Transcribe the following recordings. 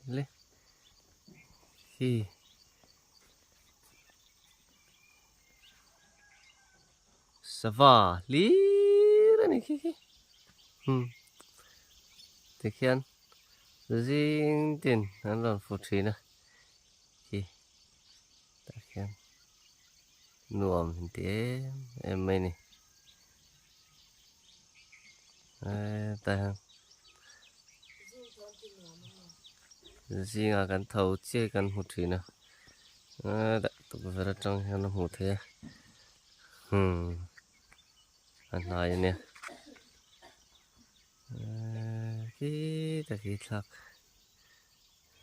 Le khi sava hlir a ni khi khi hmm tikhian zing tin an rawn fu thin a khi tah khian nuam inti em em mai a ni tah hian zingah kan tho chiah kan hmu thin a tukverh atang hian a hmuh theih a hmm a hnai a nia khi tak hi thlak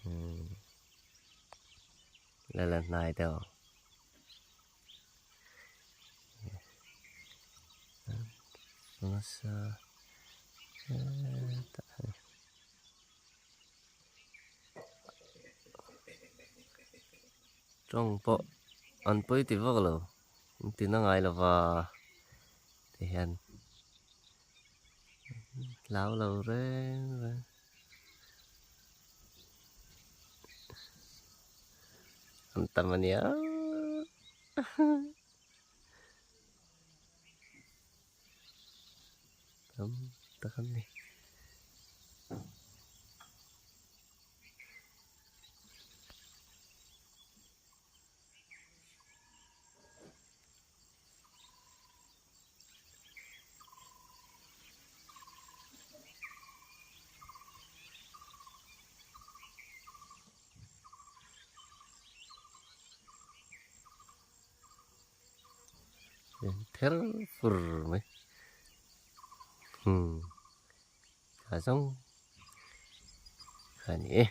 hmm la la hnai deuh ang. Nasa tawng pawh an pawi ti vak lo an ti na ngai lova ti hian hlau lo reng reng. An tam a nia. Tam tak an ni. Ther fur mai hmm kha zawng kha ni e.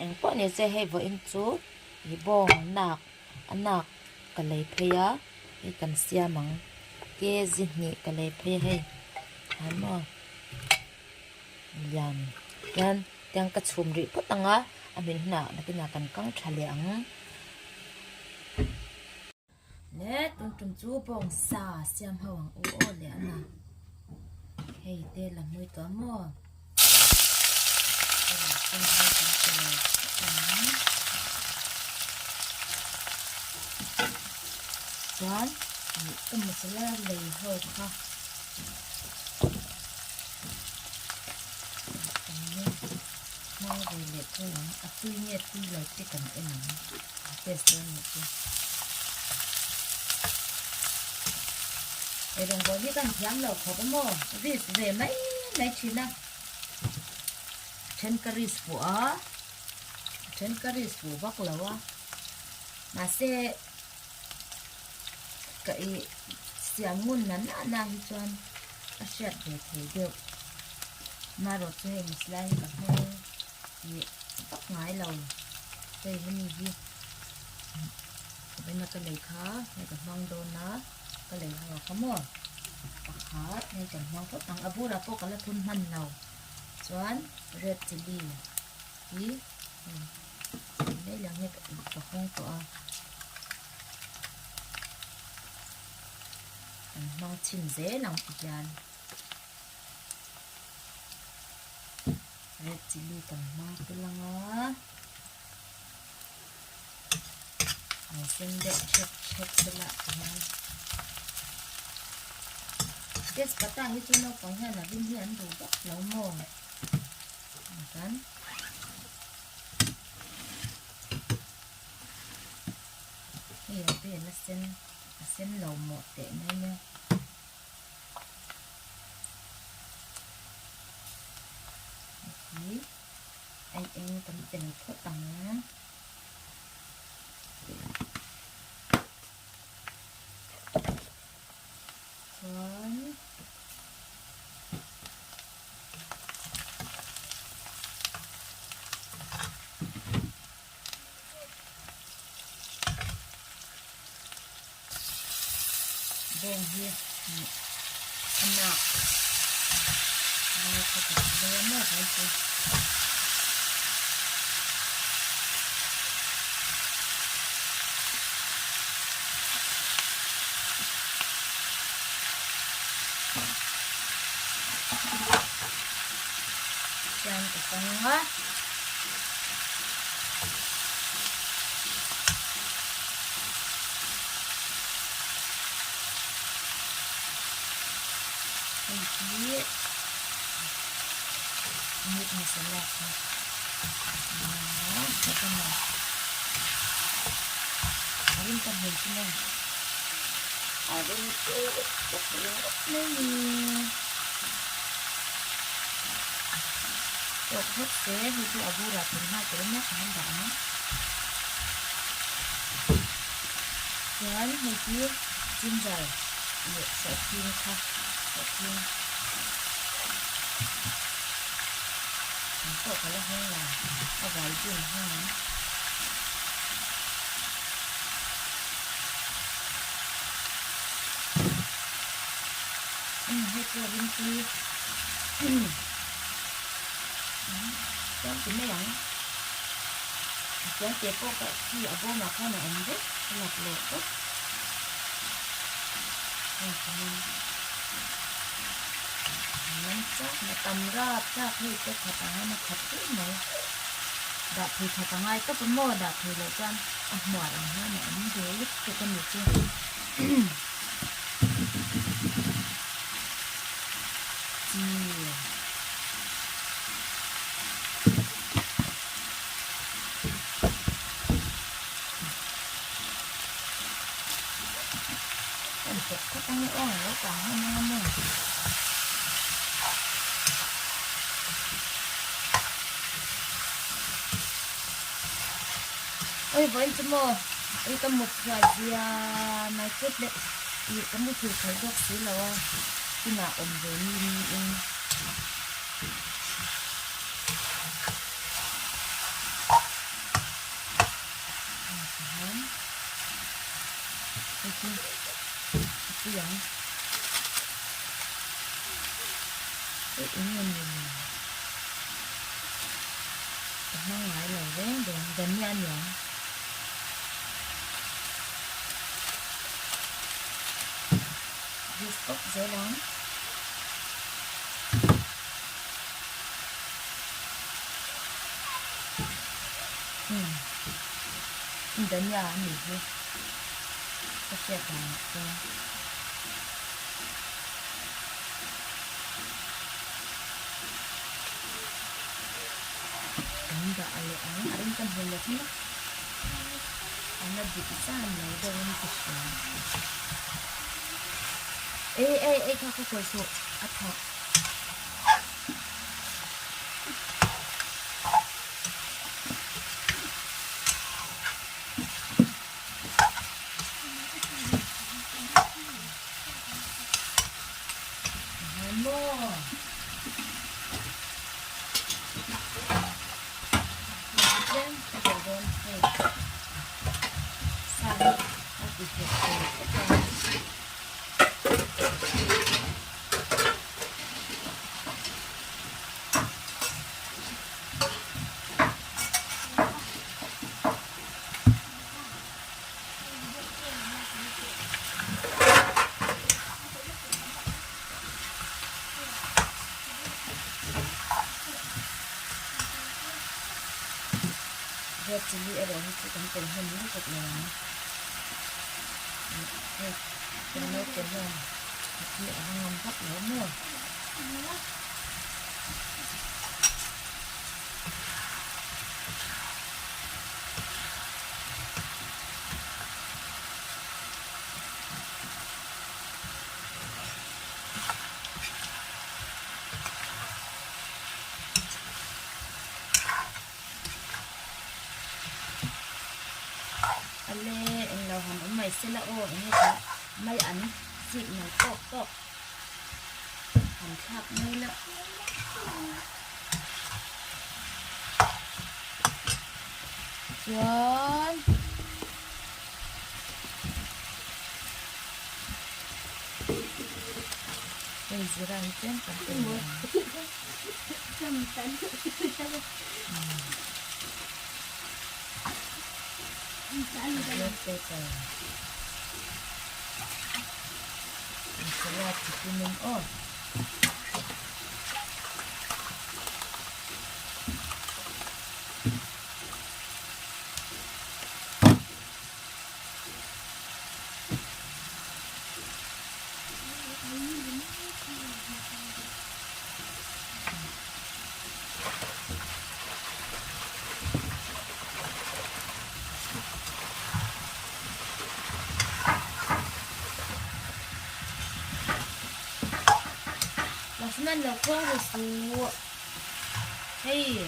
Eng pawh ni se hei vawiin chu i bawng nak a nak ka lei phei a hei kan siam ang ke zi hnih ka lei phei a hei han maw lian hian tiang ka chhum rih phawt ang a a hmin hunah nakinah kan kang tha leh ang le tun tum chu bawng sa siam ho ang u aw leh a na hei te la hmui tawh a maw. Chuan ka masala lei ho kha kan hmang ve leh thung ang a tui nge tui lo te kan en ang a test dawn nih chu ei rawngbawl hi kan thiam lo khawp a maw risk ve mai mai thin a then ka risk fuh a then ka risk fuh vak lo a mahse ka i siam ngun na na na hi chuan a hriat ve thei deuh marawh chu hei masala hi ka hmang ih vak ngai lo hei hemi hi vawiin a ka lei kha hei ka hmang dawn a ka lei ho kha maw pakhat hei kan hmang phawt ang a bulah pawh ka la thun hman lo chuan red chilli hi hei lang hi ka hawng tawh a kan hmang chhin zel ang ti hian. Red chilli kan hmang tel ang a an sen deuh hrep hrep te lah hian tezpata hi chu naupang hian a rim hi an duh vak lo maw kan hei a vel a sen a sen lo mawh teh mai nia. Hi ai eng kan tel phawt ang. Chuan Bawng hi a nak lai kha ka lei a maw vai chu. Chuan ka kang a. Hei hi meat masala kha a rin ka hmel chu maw a rin tawk ringawt mai ni. Tawk phawt se hei chu a burah thil nghal tur ania ka han dah ang chuan hei hi ginger leh sawhthing kha sawhthing ang pawh ka la hawng lo a vai chu an hawng ang. Hei pawh rimtui chuan ti mai ang chuan te pawh ka khi a bawmah khan a awm vek a laklawh tawp hei chuan lam chak na tam rap thlak hei te khat ang a na khat hle mai dah phei that a ngai tawp a maw dah phei loh chuan a hmuar ang hian a awm ve lutuk a ni chu. Oi vawiin chu maw oi ka mut chhuah zia mai chut leh ih ka muthilh thei bawk si lo a inah awm ve mi niin hei chu a pui ang hei eng nge ni le ka hmang ngai lo reng reng dania a niang. Juice tawp zel ang. Hmm. Dania a nih hi. Ka hriat danah chuan. Kan dah leh ang. A rin ka hmu leh hmak. A la dik zan lo deuh in ka hria. Ei ei ei kha ka khawih suh a thak. Maw. Tlem ka telh dawn hei sa hi a ti nghet thei khawp a. Red chilli erawh hi chu kan telh hnem lutuk lo ang hei kan naute hian a thi a la ngam vak lo maw. Ale englo han awm mai sela aw enge kha mai an chik mai tawk tawk han thlak mai la. Chuan. Hei zira hi tlem kan tel leh ang. Red pepper. Masala chikimin aw. Watchman lo khuang ru suh. Hei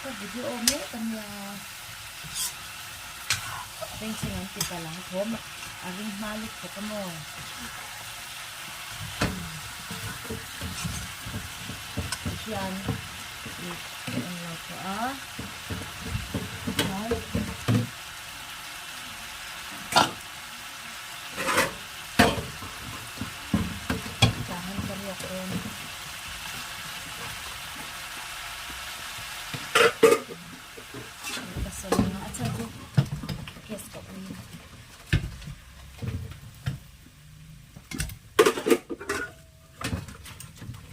ka video mek a nia. Bengchheng an ti palh ang thawm a ring hma lutuk a maw. Tihian ih englo tawh a chuan. Tahan ka riak dawn. Ka sawi anga a chhan chu gas ka ui.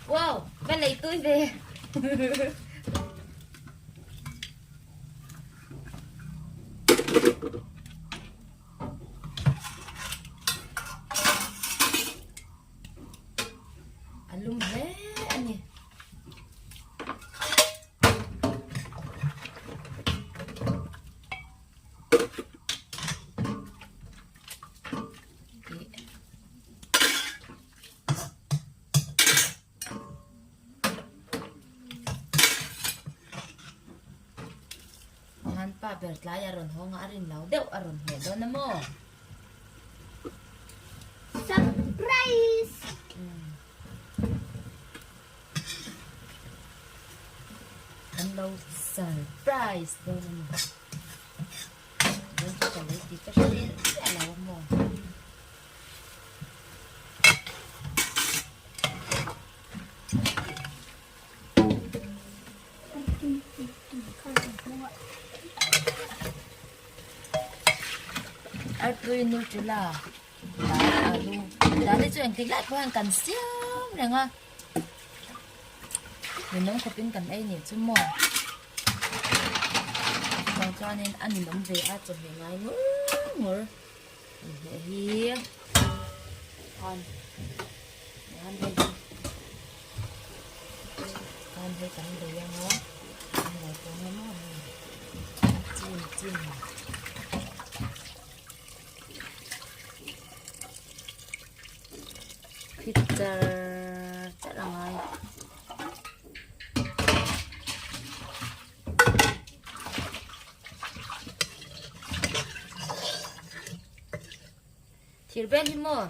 Wow, va lei tui ve. A lum hle a ni. Khan pa ber tlai a rawn hawng a, a rin lo deuh a rawn hmeh dawn a maw? Surprise! Kan lo surprise dawn a ni. Dawn chu ka lei tih ka hre chiah lo a maw? Artui Nutella dal alu dal hi chu engtik lai pawh hian kan siam reng a ninawm khawpin kan ei nih chu maw chuvang chuanin a ninawm ve a chawhmeh ngai ngur ngur. Hei hi khan khan hei khan hei kan bei anga an lo tawng a maw hei chim chim phit char char a ngai. Thir vel hi maw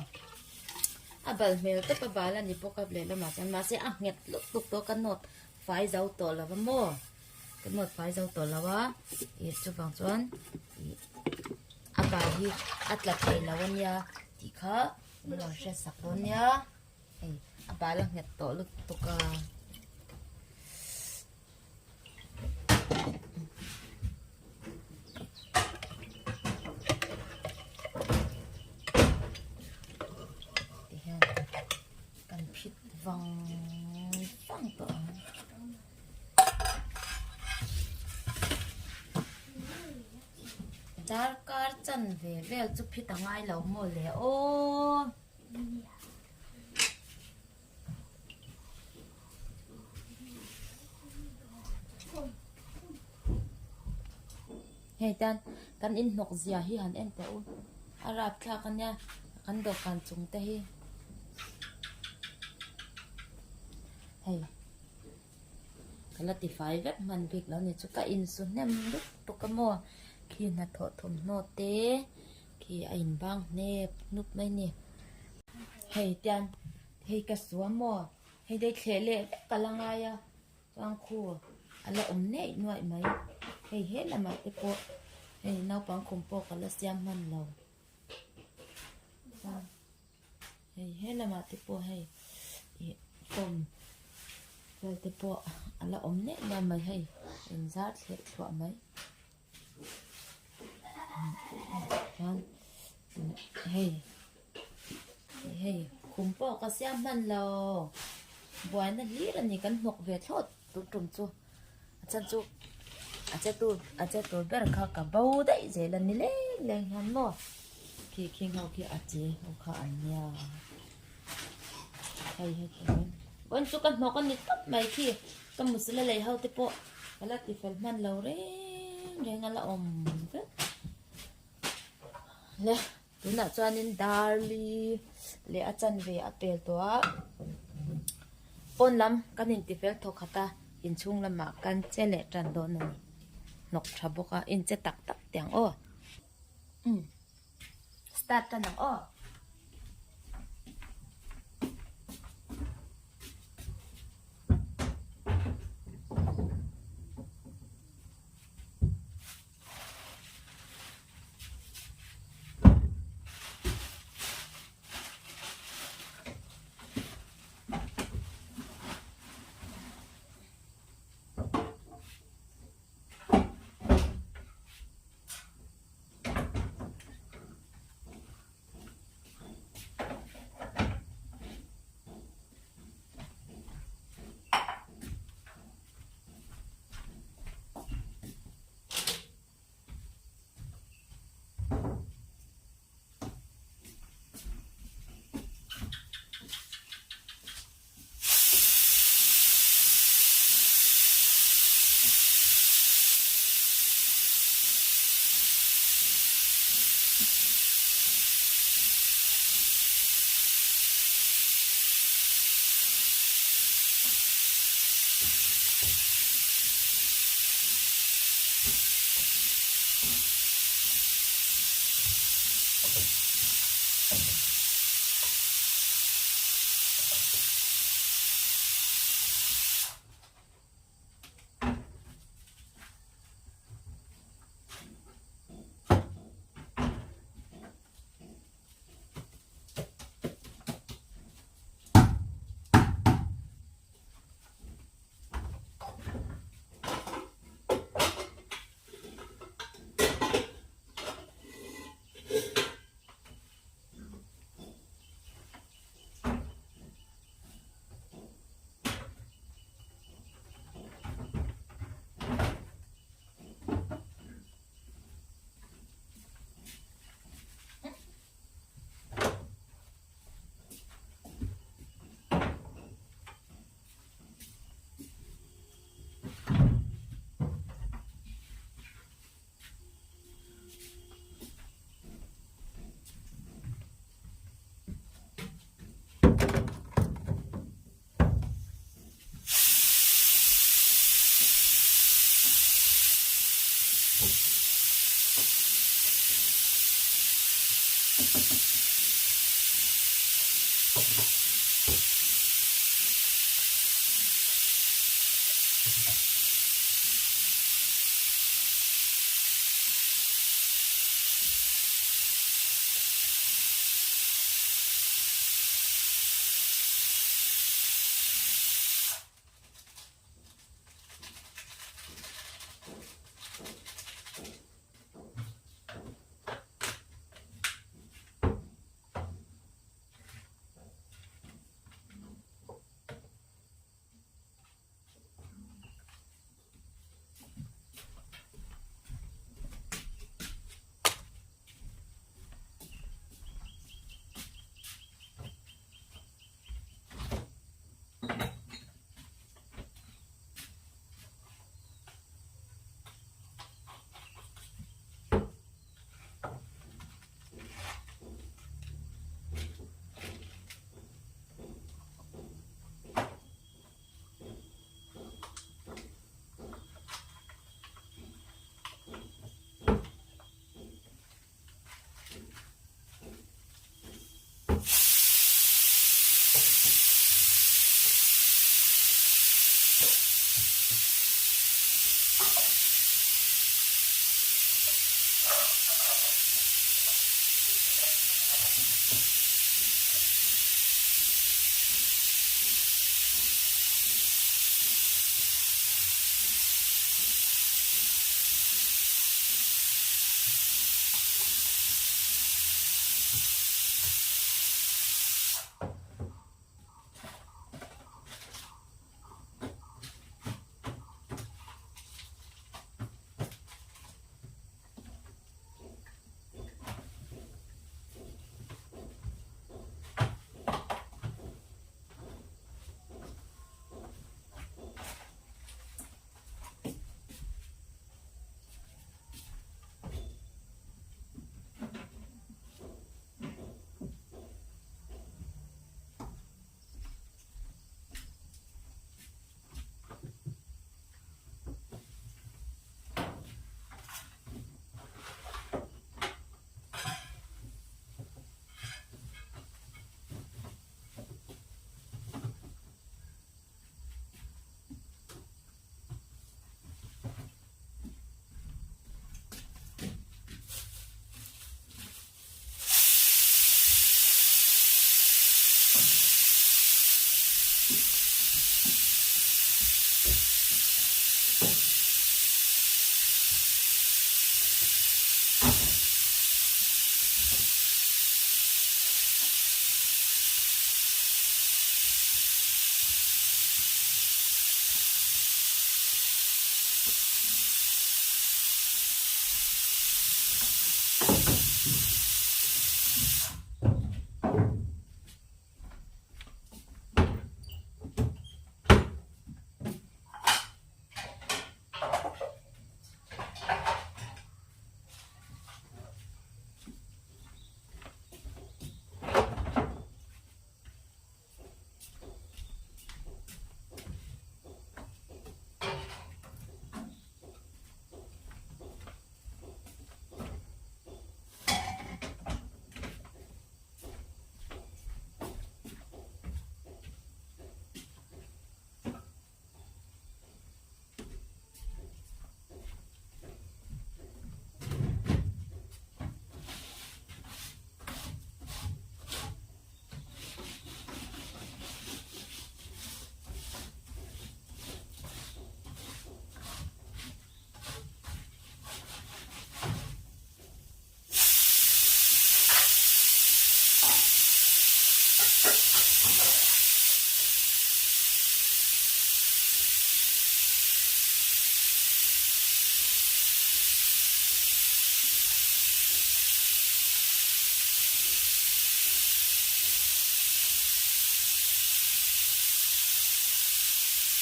a bal hmel tawp a bal a ni bawk a lehlamah chuan mahse a nghet lutuk tawh ka nawt fai zo tawh lo va maw ka nawt fai zo tawh lo a ih chuvang chuan ih a bal hi a tla thei lo a nia tih kha min rawn hriat sak dawn nia hei a bal a nghet tawh lutuk a. Tihian kan phit vang vang tawh ang. Darkar chanve vel chu phit a ngai lo maw le aw. Hei tan kan inhnawk zia hi han en teh u a rapthlak a nia kan dawhkan chung te hi hei ka la tifai vek hman bik lo ni chu ka insu hnem lutuk a maw khi hnathawh thawmhnaw te khi a inbang hnep hnup mai a ni hei tian. Hei ka suam maw? Hei dei thleh leh vek ka la ngai a, chuan khu a la awm neih nuaih mai. Hei he lamah te pawh hei naupang khum pawh ka la siam hman lo. Chuan hei he lamah te pawh hei ih form vel te pawh a la awm neih nuaih mai hei inzar thleh thluah mai. Chuan hei hei khum pawh ka siam hman lo buaina hlir a ni kan hnawk ve thlawt tun tum chu a chhan chu a che tur a che tur ber kha ka bo daih zel a ni leng leng hian maw khi khing ho khi a che ho kha an nia hei heti vawiin chu ka hnawk a ni tawp mai khi ka musala lei ho te pawh. Ka la ti fel hman lo reng reng a la awm vek. Le tunah chuanin darli leh a chanve a pel tawh a. Pawn lam kan intifel thawk khat a, inchhung lamah kan che leh tan dawn a ni. Hnawk tha bawk a, inche tak tak teh ang aw. Umm. Start tan ang aw.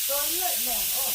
Tawi lawih mai ang aw.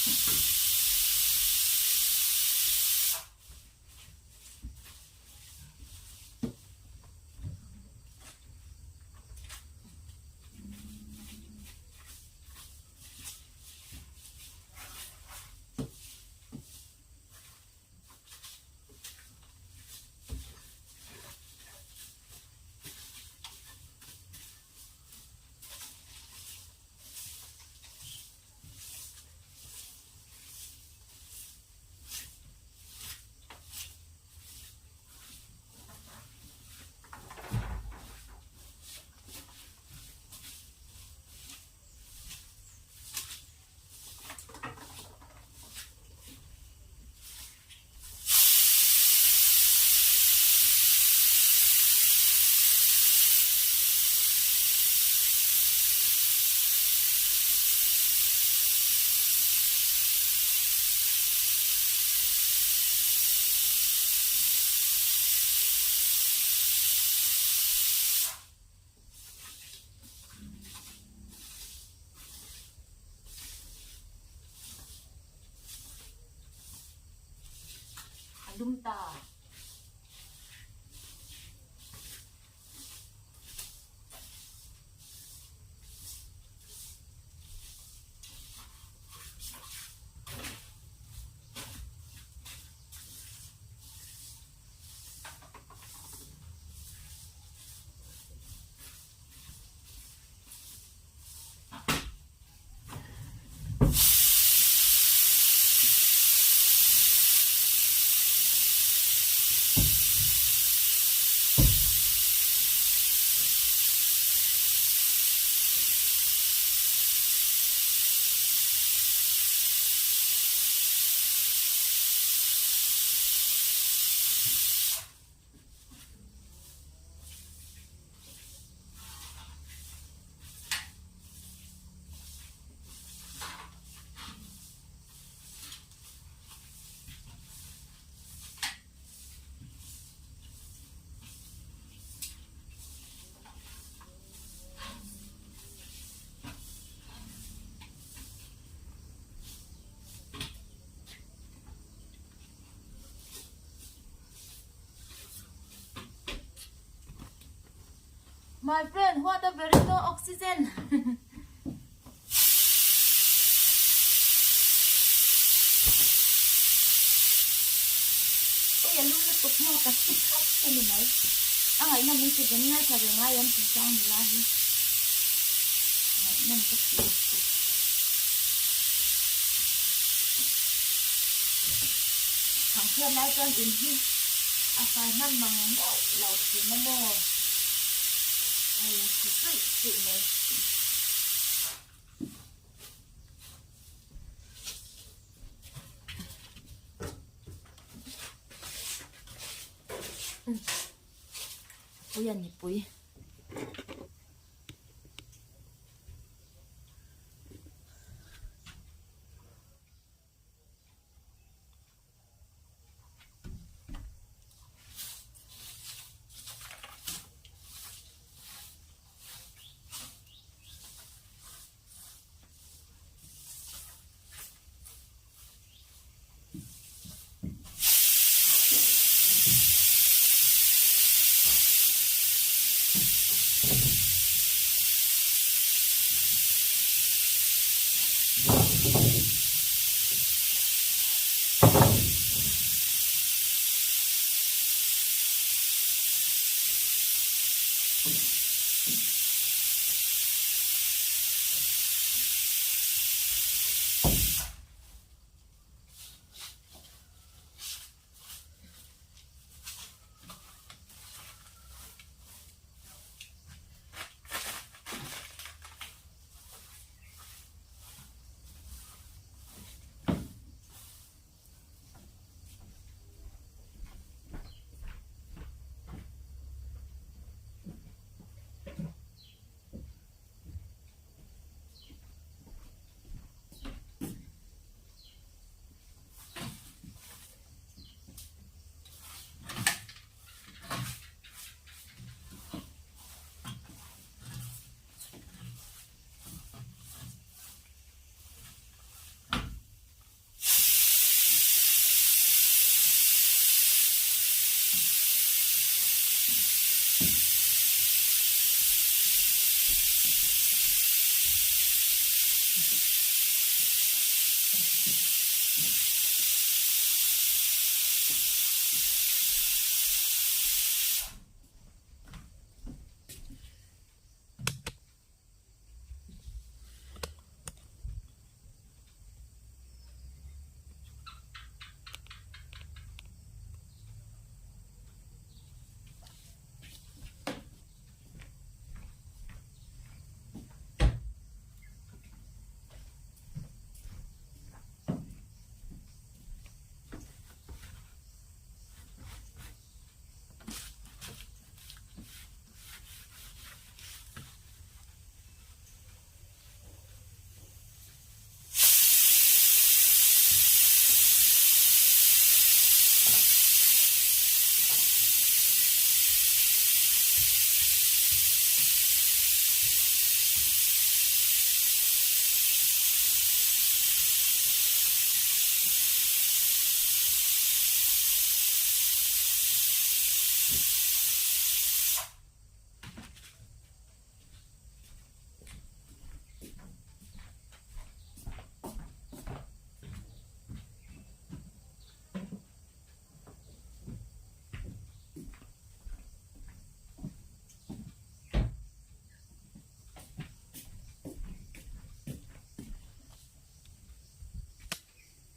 A lum ta. My friend, what a very low oxygen. Ui a lum lutuk maw ka si khat a ni mai. A ngaihnawm in ti ven ngai tha ve ngai an tih chang ni lai hi. Ngaihnawm ka ti lutuk. Thangchhiat lai chuan in hi a fai hman mang meuh lo thin a maw? Hei a si suih suih mai. Pui a ni pui.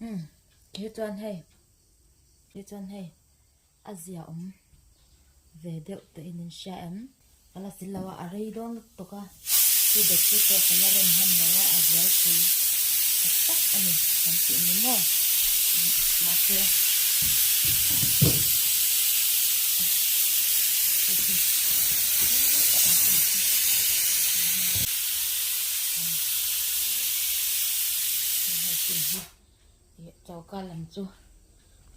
Umm khi chuan hei khi chuan hei a zia awm ve deuh tawh in an hria em ka la sil lo a a rei dawn lutuk a chu battery pawh ka la rem hman lo a a zual pui tak tak a ni kan tih ni maw mahse Choka lam chu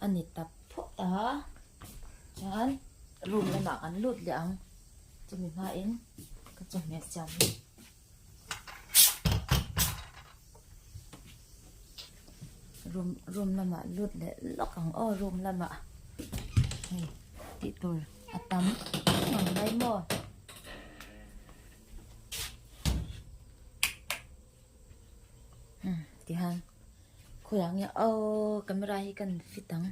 a ni ta phawt a chuan room lamah kan lut leh ang chumi hmain ka chawhmeh siam hi room room lamah lut leh lawk ang aw room lamah hei tih tur a tam ang mai maw. Tihian khawiah nge aw camera hi kan fit ang.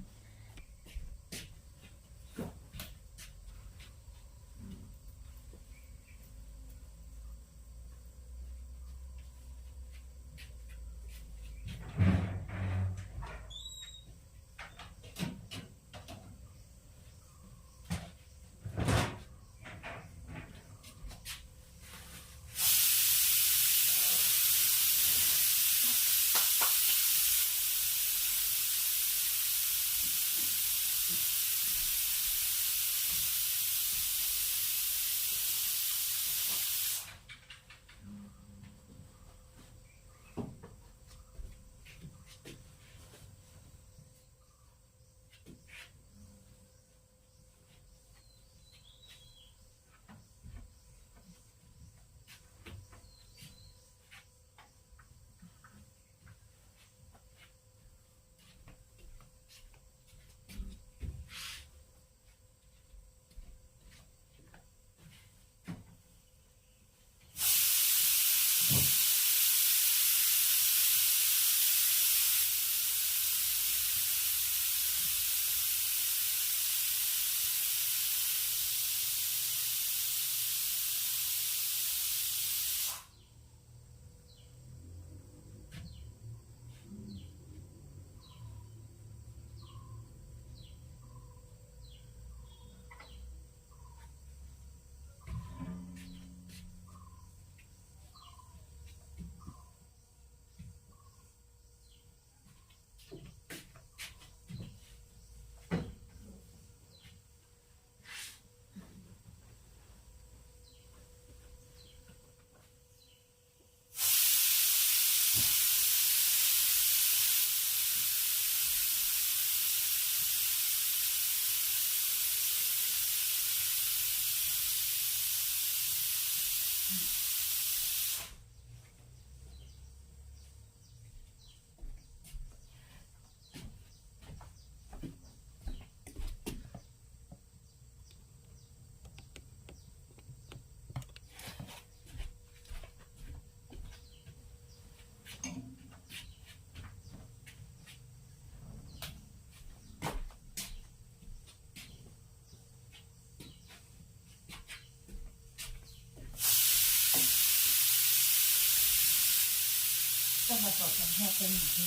hnathawh thawmhnaw te an ni hi.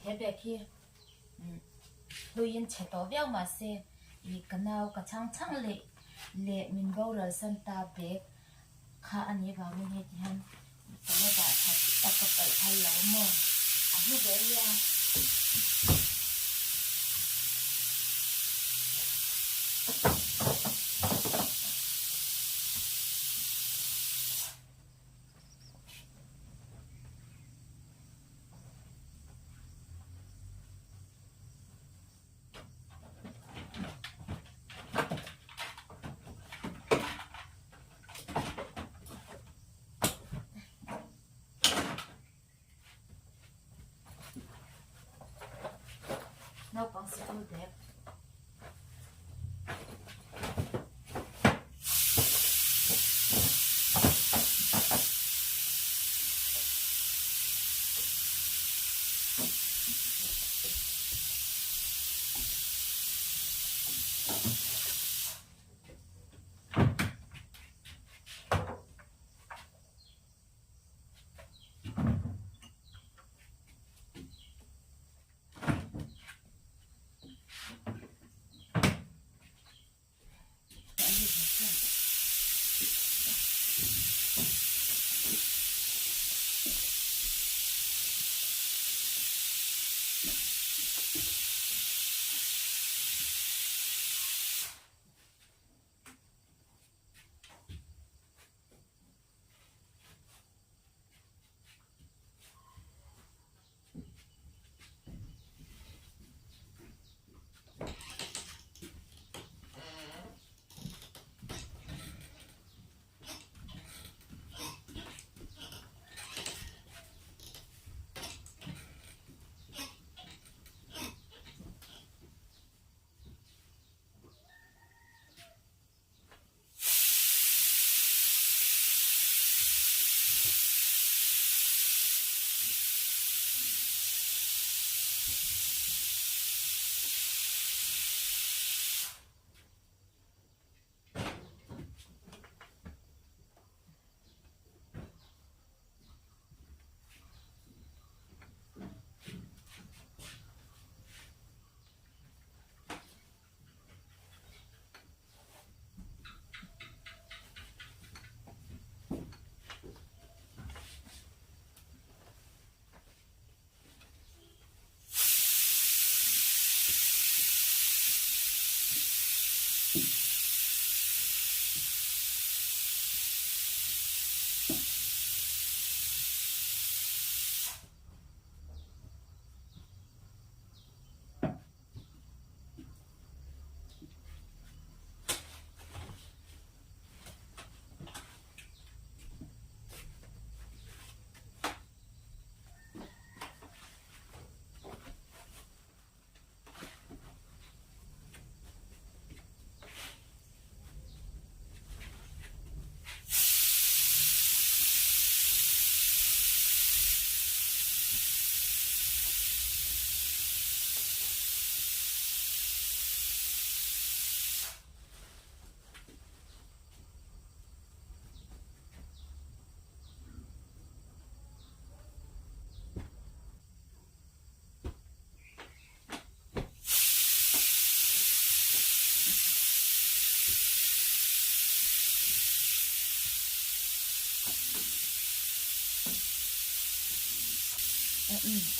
He bag hi hluiin chhe tawh viau mahse ih ka nau ka chhang chhang leh leh min boral san ta bag kha a nih vangin hei ti hian ka la dah that tak ka paih phal lo a maw a hlu ber nia. Naupang sikul bag.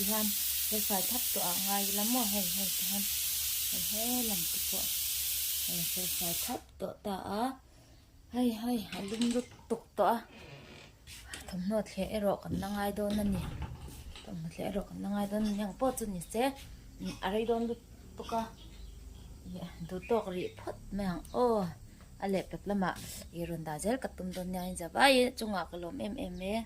Tihian felfai thlap tawh ah ngai ila maw hei hei tihian hei helam te pawh hei felfai thlap tawh ta a hei hei a lum lutuk tawh a thawmhnaw thleh erawh kan la ngai dawn a ni thawmhnaw thleh erawh kan la ngai dawn a ni ang pawh chu ni se a rei dawn lutuk a duh tawk rih phawt mai ang aw a lehpek lamah ih rawn dah zel ka tum dawn nia in zavai chungah ka lawm em em e.